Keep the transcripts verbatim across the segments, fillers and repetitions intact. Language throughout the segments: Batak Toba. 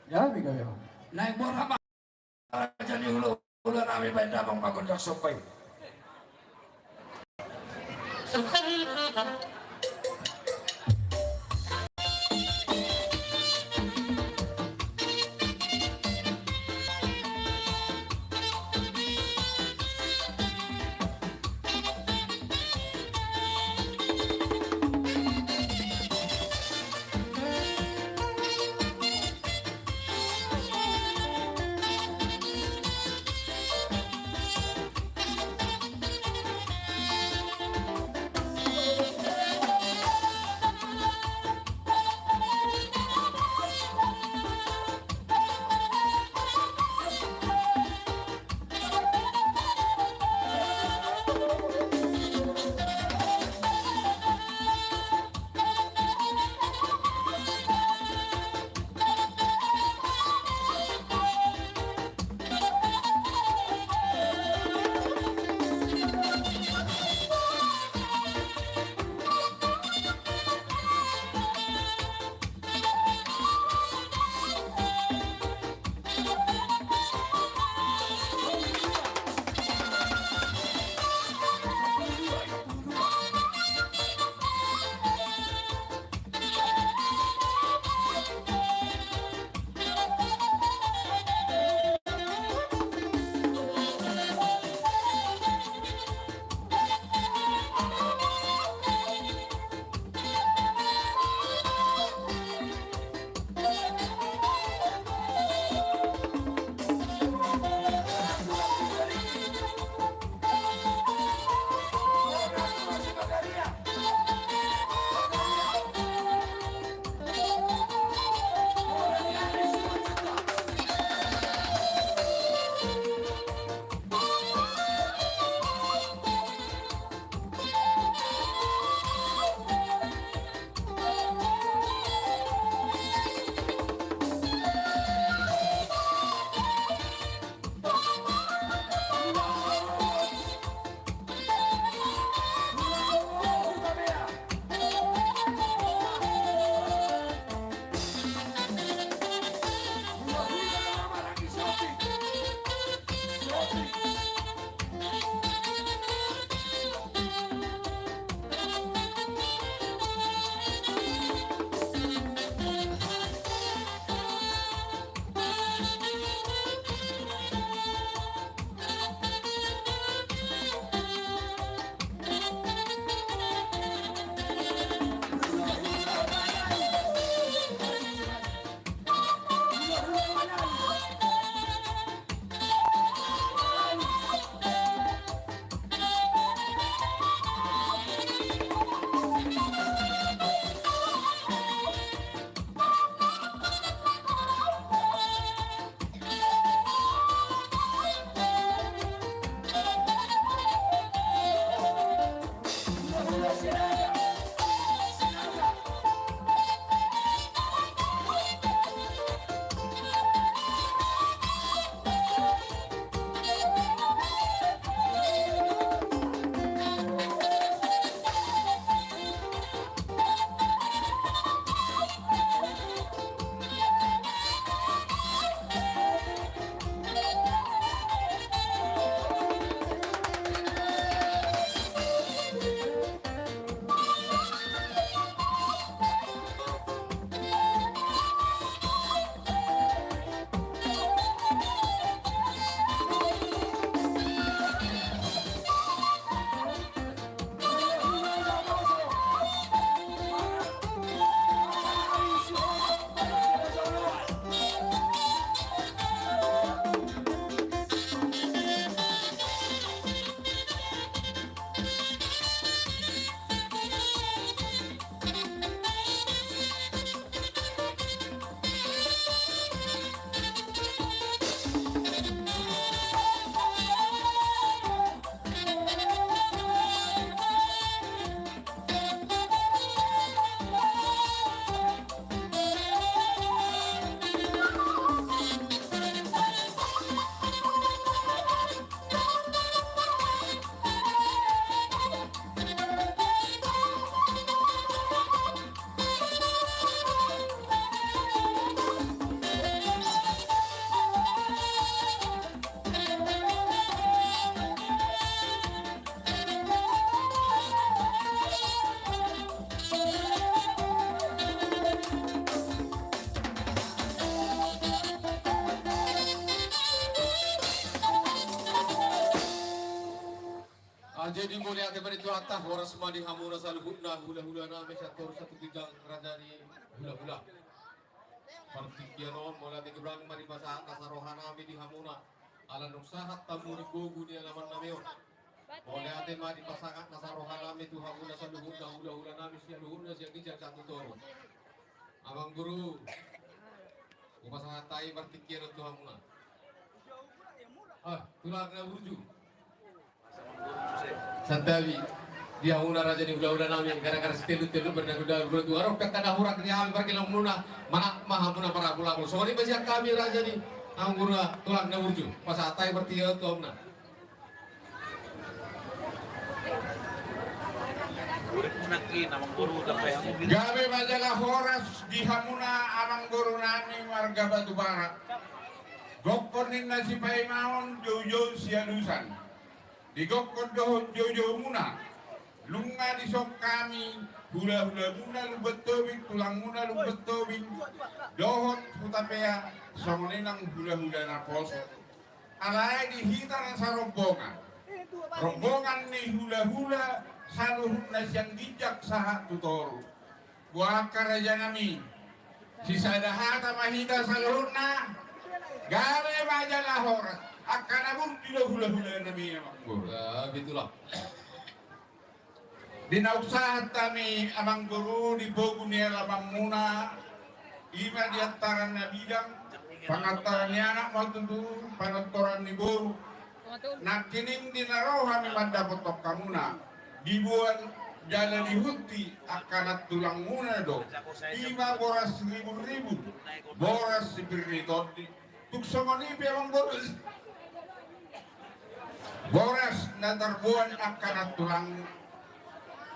Gabe, gabe. Naeng borhat ma raja ni hula-hula nami baen damang ma gondang somba i. Jadi mauliate ma di Tuhanta, horas ma di hamuna saluhutna hulahula nami, sator satu ginjang raja ni hulahula. Partingkian on mauliate, gebrang ma dipasahat nasa roha nami di hamuna. Ala nunga sahat hamu di bogu ni alaman nami on. Mauliate ma dipasahat nasa roha nami tu hamuna saluhutna hulahula nami, sialuhutna sian ginjang sahat tu toru. Amang boru, hupasahat hami partingkian on tu hamuna. Ah, tulang na burju. Santabi di hamuna raja ni hulahula nami, gara-gara sitelu-telu bernadu daru berdua rok kakana hurak di hami parkilomuna, mana ma hamuna marabul-abul. Songon i ma sian hami raja ni hamuna tulang na burju. Pasahat hami partingkian on tu hamuna. Gabe ma jala horas di hamuna amang boru nami marga Batubara. Gokkon ninna sipaimaon, joujou sialusan. Di gokkon dohot joujoumuna, nunga dison hami hulahulamuna Lumban Tobing, tulangmuna Lumban Tobing, dohot Hutapea, songon i nang hulahula naposo. Alai di hita na sarombongan, rombongan ni hulahula saluhutna sian ginjang sahat tu toru. Boha angka raja nami, sisada hata ma hita saluhutna. Gabe ma jala horas, angka na burju do hulahula nami amang boru. Ya, betul lah. Di naung sahat hami amang boru di bogu ni alamanmuna, i ma di antaran na bidang, pangantaran ni anak ma tutu, panortoran ni boru. Nangkining di na ro hami mandapothon hamuna, diboan jala dihunti angka nantulangmuna do, i ma boras ribun-ribun, boras sipir ni tondi. Tung songon i pe amang boru, boras na tarboan angka nantulang.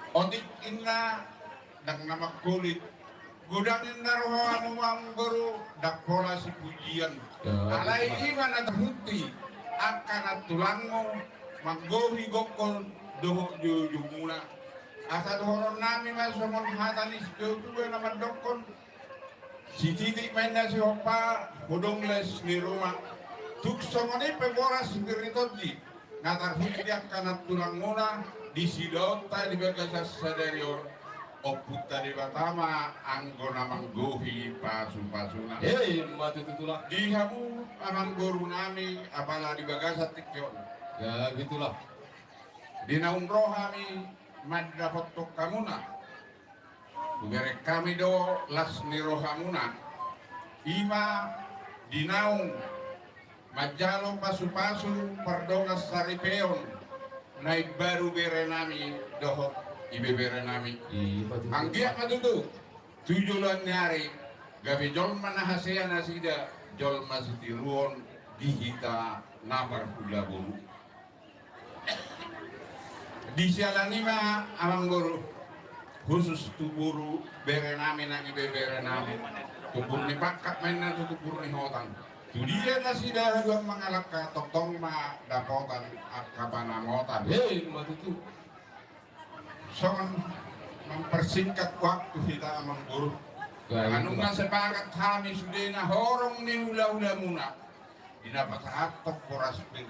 Otik inna ndang na mangkulit, godang inna roha mu amang boru, ndang pola sipujian. Ya, alai betul. I ma na tarhunti angka nantulangmu manggohi gokkon dohot joujoumuna. Asa dohonon nami ma songon hata ni situatua na mandokkon: Sititik ma inna sihompa, hudong les ni ruma. Tung songon i pe boras sipir ni tondi na tarhunti angka nantulangmuna di sidaonta di bagasan sadari on. Ompunta Debata ma anggo na manggohi pasupasuna. Hei, ma tutu tulang. Di hamu amang boru nami, apala di bagasan tingki on. Ya, betul lah. Di naung ro hami mandapothon hamuna, hubereng hami do las ni rohamuna, i ma di naung manjalo pasupasu pardongan saripeon na imbaru bere nami dohot ibebere nami. Iya, betul. Anggiat ma tutu tu joloan ni ari gabe jolma na hasea nasida, jolma sitiruon di hita na marhula boru. Di siala ni i ma amang boru, khusus tu boru bere nami nang ibebere nami, tumpur ni pangkat ma inna tu tumpur ni hotang. Tu dia nasida haduan mangalangka, tongtong ma dapotan angka panamotan. Hei, ma tutu. Songon mampersingkat waktu hita amang boru. Baik, nunga sepakat hami sudena horong ni hulahulamuna. Di na pasahathon boras pir,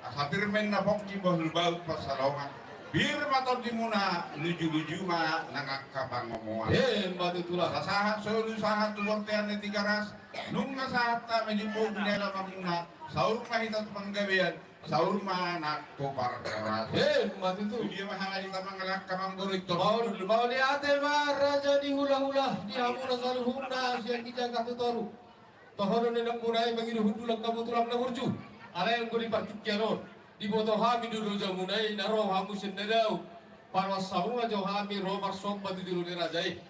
asa pir ma inna pongki, bohul baut pansalongan. Pir ma tondimuna, lujuluju ma nang angka pangomoan. Emma tutu lah. Asa sahat solu sahat tu bontean ni Tigaras. Nunga sahat hami di bogu ni alamanmuna, saur ma hita tu panggabean, saur ma nang tu parhorasan. Emma tutu. Tu dia ma hami hita mangalangka amang boru, ito. Mauliate ma raja ni hulahula di hamuna saluhutna sian ginjang sahat tu toru. Toho do nenekmuna i mangido hundul, angka tulang na burju. Alai anggo di partingkian on diboto hami do lojamuna i na ro hamu sian na dao. Paloas hamu ma jo hami ro marsomba tu jolo ni raja i.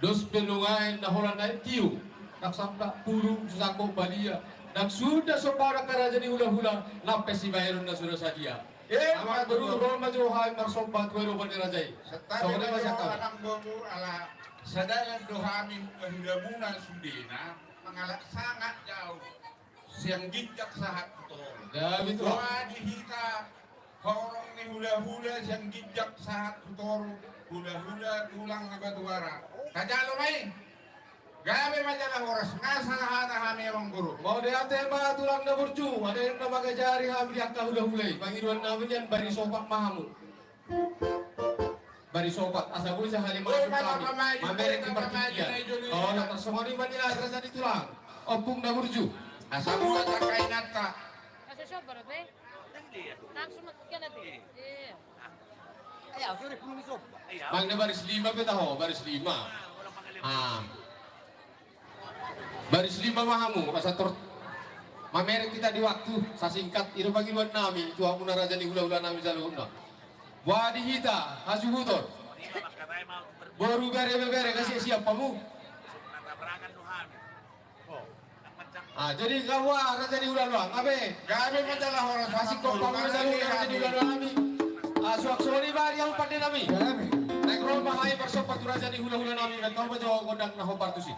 Dos pe nuaeng na holan aek tio, ndang sampak pulung, so sangkot badia, ndang suda sombana angka raja ni hulahula, nang pe sibahenon na suda sadia. Emma tutu. Ro ma jo hami marsomba tu adopan ni raja i. Songon i ma sian hami. Amang boru, ala sadalan do hami hulahula muna sudena mangalap sangap jau sian ginjang sahat tu toru. Boha di hita horong ni hulahula sian ginjang sahat tu toru, hulahula tulang ni Batubara. Tajalo ma i. Gabe ma jala horas, nga salah hata hami amang Mauliate ma tulang na burju, adong na mangajari hami di angka hulahula i, pangidoan nami nian bari sopat ma hamu. Bari sopat, asa boi sahali masuk kami mamereng di partingkian. Olo, tarsongon i ma nian raja ni tulang, ompung na burju. Asa boi sahali masuk kami. Langsung masuk ke nanti. Iya. Mang na baris lima pe taho, baris lima. Ah. Baris lima ma hamu, asa tor mamereng hita di waktu, sasingkat i do pangidoan nami tu hamuna raja ni hulahula nami saluhutna. Boha di hita hasuhuton? Boru, bere, ibebere, nga siap-siap hamu? Ah, jadi nga boha raja ni hulahula, nga be? Nga be ma jala horas. Masingkop hamu saluhutna raja ni hulahula nami. Ah, suang songon i ma di hamu pande nami. Naeng ro ma hami parsomba tu raja ni hulahula nami, naeng tau ma jo gondang na hombar tusi.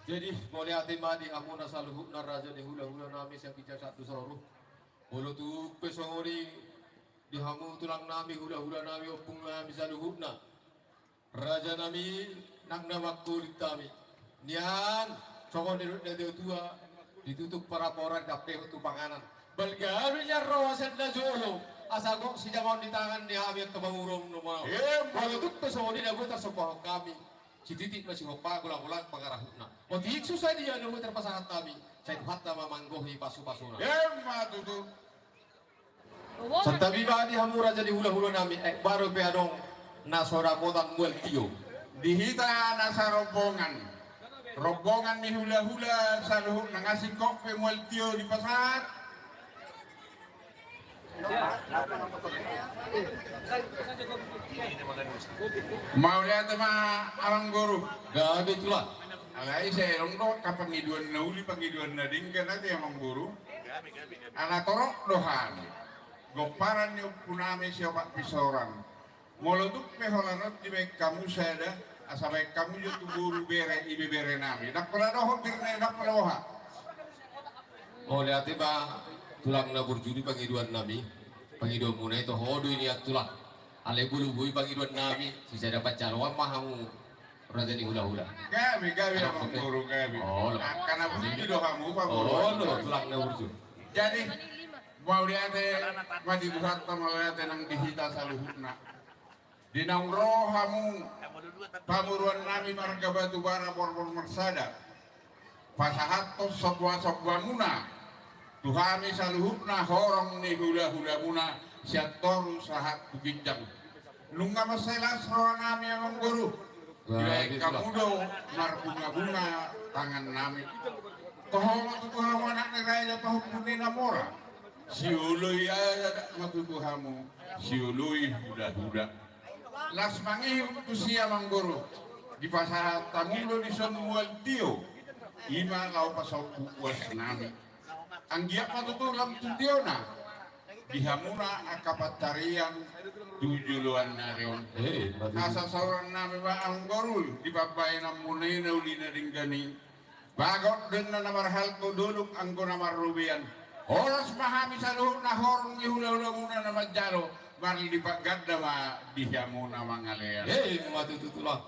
Jadi, mauliate ma di hamuna saluhutna raja ni hulahula nami sian ginjang sahat tu saluhut. Molo tung pe songon i di hamu tulang nami, hulahula nami, ompung nami saluhutna. Raja nami, nang na mangkulit hami. Nian, songon nidok ni natuatua, ditutung paraporan, dampehon tu panganan. Balga hami nian ro sian na jolo, asa gok sijamaon di tangan ni hami angka pamoruon nami. Emma tutu. Molo tung pe songon i na boi tarsombahon hami. Sititi ma sihompa, golang-golang pangarahutna. Otik so sadia na boi tarpasahat hami. Sai Tuhanta ma manggohi pasupasuna. Emma tutu. Santabi ma di hamu raja ni hulahula nami, eh, baru pe adong na so dapotan mual tio. Di hita na sarombongan, rombongan ni hulahula saluhutna, nga singkop pe mual tio dipasahat. Mauliate ma amangboru. Gabe tulang. Alai sai adong do angka pangidoan na uli, pangidoan na denggan ate amangboru. Ala torop do hami, gomparan ni ompu nami si Opat Pisoran, Molo tung pe holan on dibaen hamu sada, asa baen hamu jo tu boru, bere, ibebere nami. Ndang pola dohot birna, ndang pola boha. Mauliate ma tulang na burju di pangidoan nami. Pangidoan muna i toho do i nian tulang. Alai boi, boi pangidoan nami, sisada panjaloan ma hamu raja ni hulahula. Gabe, gabe, Amangboru, gabe. Olo. Angka na burju do hamu, Amangboru. Olo, tulang na burju. Jadi, mauliate ma di Tuhanta, mauliate nang di hita saluhutna. Di naung ro hamu pamoruan nami marga Batubara Borbor Marsada, pasahathon somba-somba muna tu hami saluhutna horong ni hulahula muna sian toru sahat tu ginjang. Nunga mansai las roha nami, Amangboru. Dibaen hamu do marbunga-bunga tangan nami. Toho ma tutu hamu anak ni raja, pahompu ni na mora. Sioloi adat ma tutu hamu, sioloi hulahula. Las mangihut tusi, Amangboru. Dipasahat hamu do dison mual tio, i ma laho pasombu uas nami. Anggiat ma tutu lam tu tiona di hamuna angka pansarian tu joloan ni ari on. Eh, asa saur nami ma, Amangboru, di pambahenan muna i na uli na denggan i. Bagot do inna na marhalto, dolok anggo na marrobean. Horas ma hami saluhutna horong ni hulahula muna na manjalo, marlipat ganda ma di hamuna mangalean. Eh, ima tutu, tulang.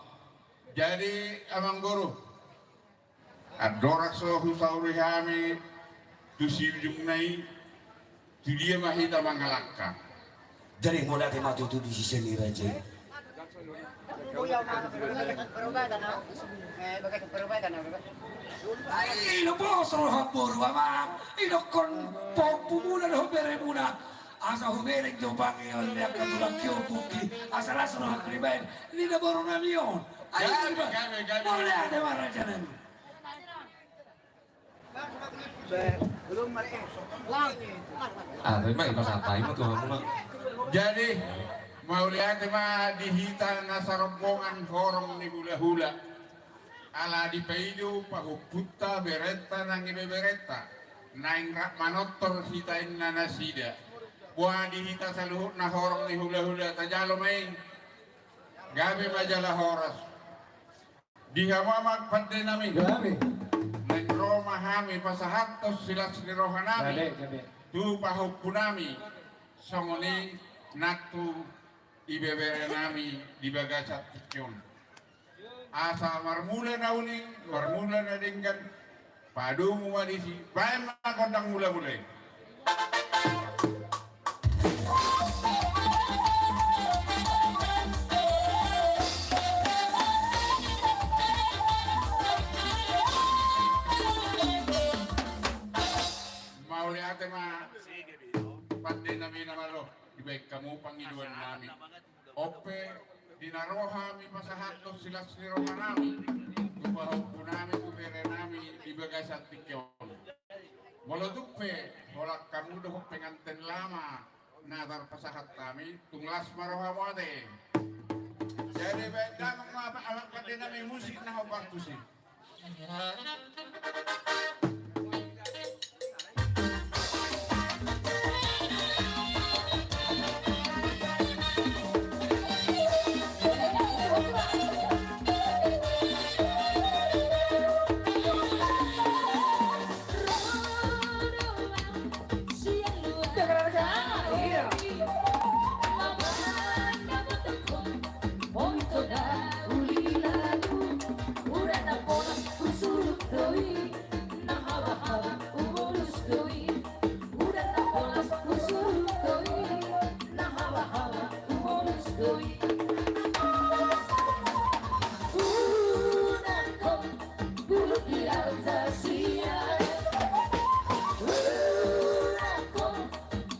Jadi, Amangboru, andorang so husauri hami tu siujungna i, tu dia ma hita mangalangka? Jadi mauliate ma tutu di sise ni raja i. Ai, ido pos roha boru, Amang. Idokkon pahompu muna dohot bere muna. Asa hubereng jo pangidoan ni angka tulang, asa las rohangku dibaen ninna boru nami on. Ai, gabe, gabe, gabe. Mauliate ma raja nami. Ah, terima kasih, Pak. Ima tu hamuna. Jadi, mauliate ma di hita na sarombongan horong ni hulahula. Ala dipaido pahompunta, berenta nang ibeberenta. Naeng rap manortor hita inna nasida. Boha di hita saluhutna horong ni hulahula, tajalo ma i. Gabe ma jala horas. Di hamu amang pande nami. Gabe. Naeng ro ma hami pasahathon silas ni roha nami. Gabe, gabe. Tu pahompu nami. Songon i nang tu ibebere nami di bagasan tingki on. Asa marmula na uli, marmula na denggan. Padomu ma disi, baen ma gondang mula-mula i. Mauliate ma pande nami na malo, dibaen hamu pangidoan nami. On pe di na ro hami pasahathon silas ni roha nami tu pahompu nami, tu bere nami di bagasan tingki on. Molo tung pe holan hamu dohot penganten lama na tarpasahat hami, tung las ma rohamu ate. Jadi baen damang ma amang pande nami musik na hombar tusi.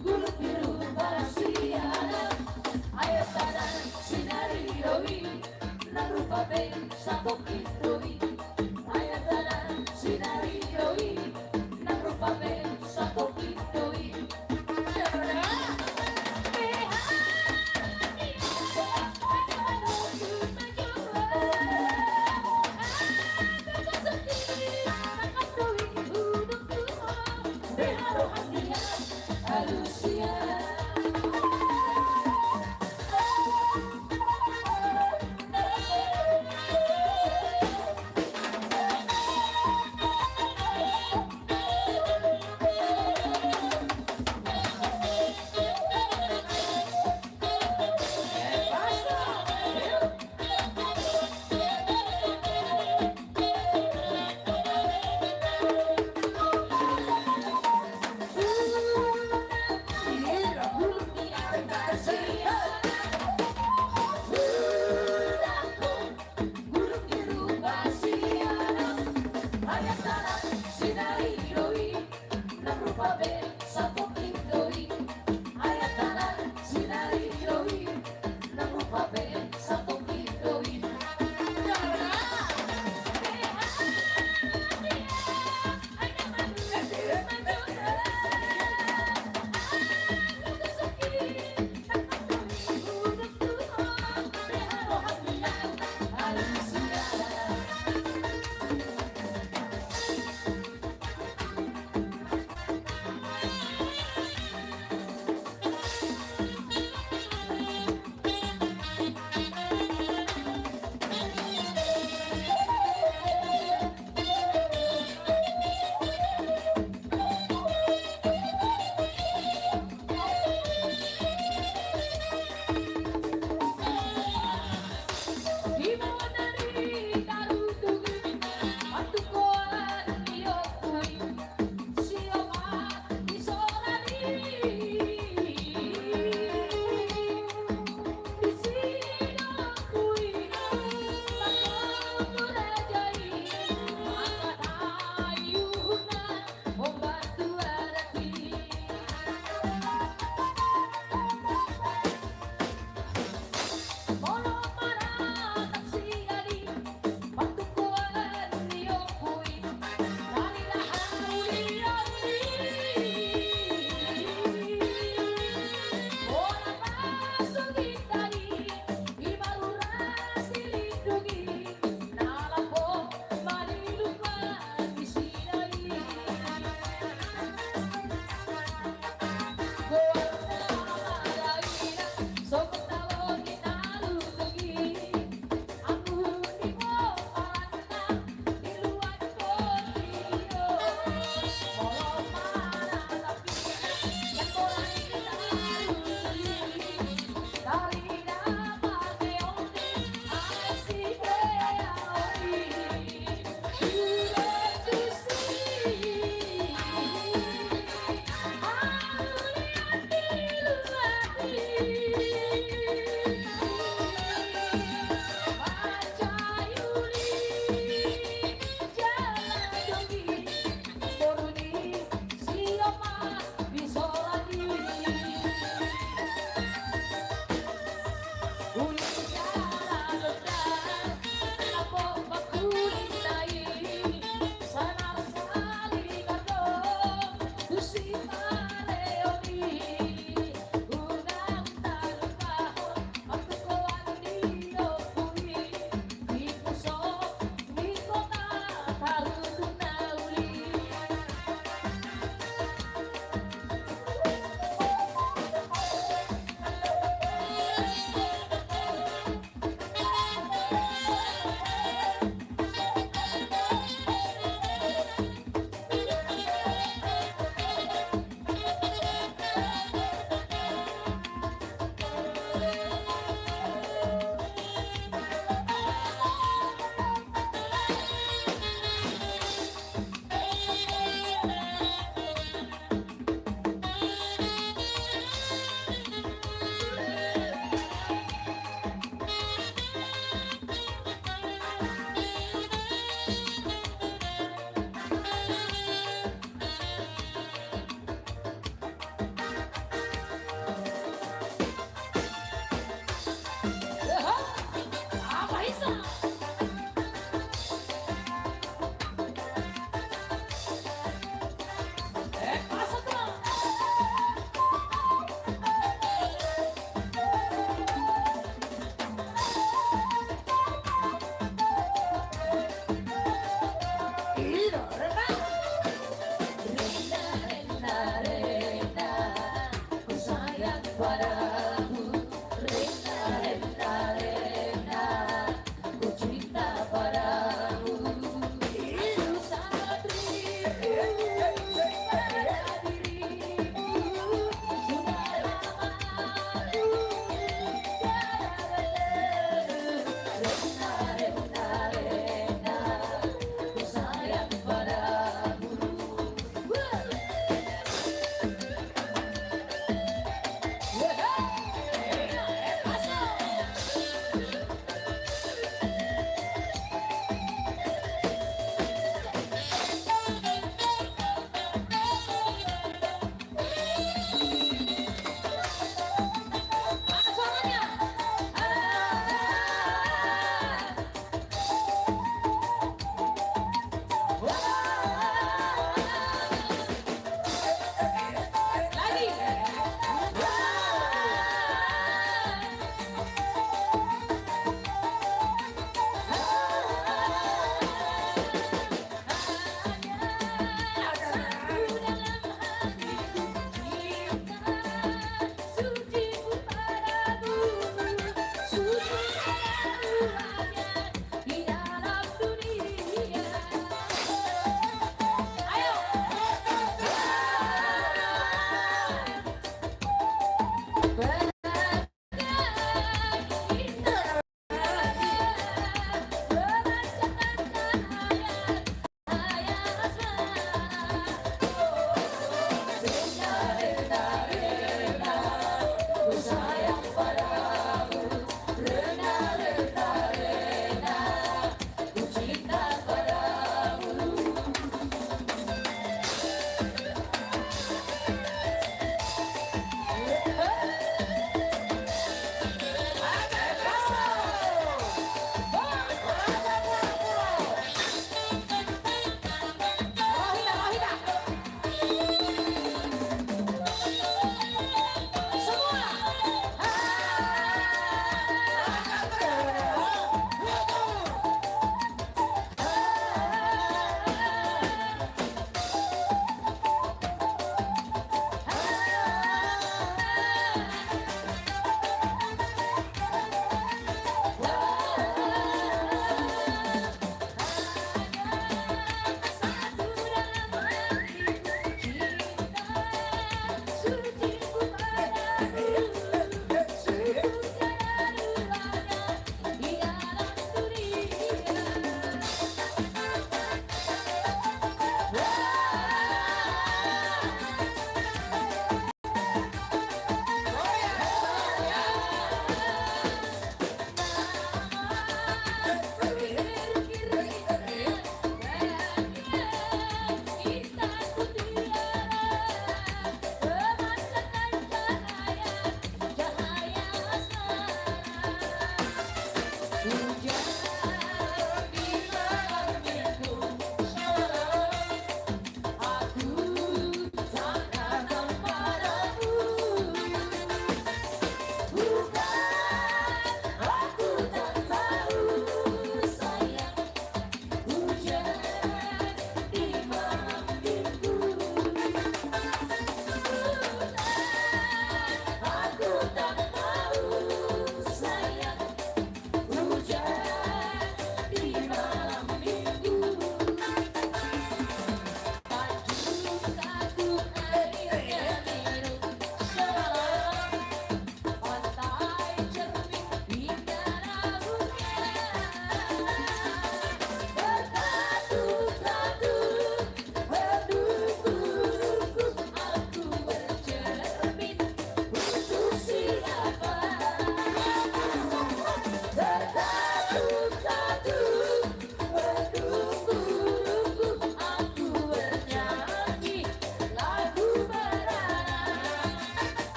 Gulung biru basiana, ayo sada sinari doi, na rupa be satoki doi. Ayo sada sinari doi, na rupa be satoki doi.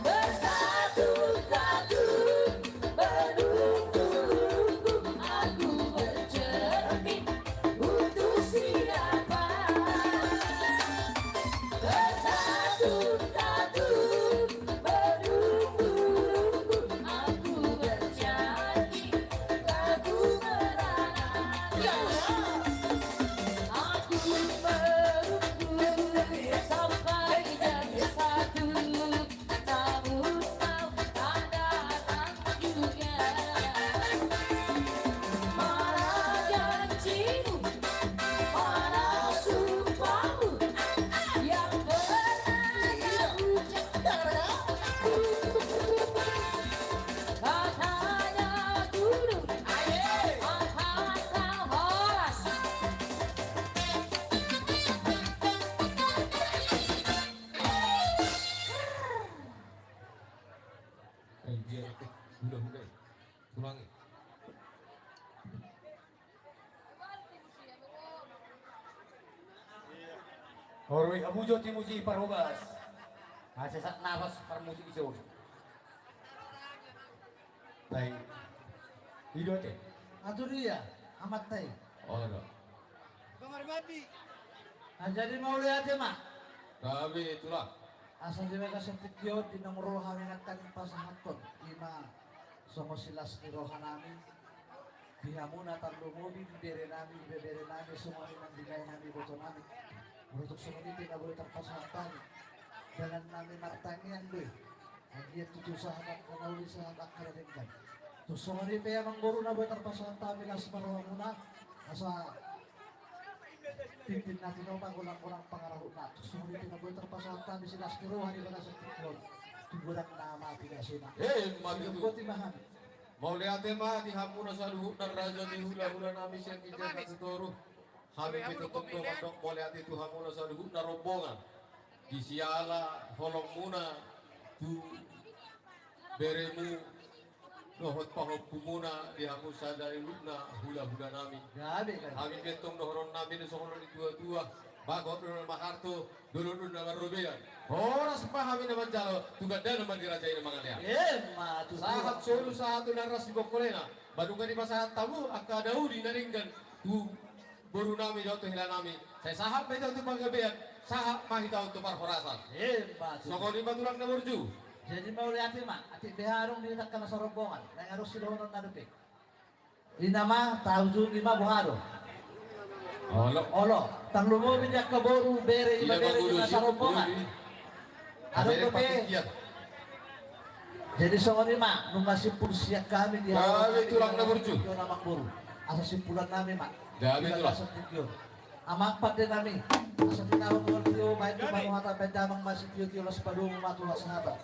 Bersatu-satu, beruntung-untung, aku bercermin untuk siapa? Bersatu-satu, beruntung-untung, aku berjanji, aku merana. Aku menunggu sampai jam satu. Namun kau tak datang juga. Mana janjimu? Mana sumpahmu yang pernah kau ucap? Katanya dulu akan kau horas. Eh, dia itu. Udah, udah. Ulangi. Ora i, hamu jo timuji parhobas. Ah, sesak nafas parmusik i jo. Tai. Ido te. Atur ia, amat tai. Oh, no. Kamar mandi. Ah, jadi mauliate ma. Gabe, Tulang. Asa di bagasan tingki on, di naung ro hami nangkaning pasahathon, ima songon silas ni rohanami di hamuna, tarlumobi di berenami, ibeberenami, songon i nang di laenami, ibotonami. Molo tung songon i pe na boi tarpasahat hami, dongannami martangiang do i. Anggiat tutu sahat angka na uli, sahat angka na denggan. Tung songon i pe amangboru, na boi tarpasahat hami las ma rohamuna, asa tintin na tinopa, golang-golang pangarahutna. Tung songon i pe na boi tarpasahat hami silas ni roha di bagasan tingki on, tu godang na mati na sona. Eh, mati tu. Mauliate ma di hamuna saluhutna raja ni hula-hulanami sian ginjang na tu toru. Hami pe tongtong do mandok mauliate tu hamuna saluhutna rombongan. Di siala holongmuna tu beremu dohot pahompumuna di hamu saluhutna hula-hulanami. Gabe, gabe. Hami pe tong dohononnami do songon na di tua-tua: Bagot do na marharto, dolok do na marrobean. Horas ma hami na manjalo, tu gandana ma dirajai na mangalean. Emma tutu. Sahat solu sahat tu na ras di bongkolena. Ba nunga dipasahat hamu angka na uli na denggan tu borunami dohot tu helanami. Sai sahat ma hita on tu panggabean, sahat ma hita on tu parhorasan. Emma tutu. Songon i ma, Tulang na burju. Jadi mauliate ma, atik beha adong di hita angka na sarombongan, naeng adong sidohononna dope. Ina ma, taujungi ma, boha do? Olo. Olo. Tarlumobi di angka boru, bere, ibebere, di na sarombongan. Adong dope. Jadi songon i ma, nunga simpul sian hami di hami, Tulang na burju. Amangboru, asa simpulannami ma. Gabe, Tulang. Amang pandenami, asa tinahu ma tio, baen tu panuhatan, baen damang ma sitio-tio, laos padomu ma tu las hata.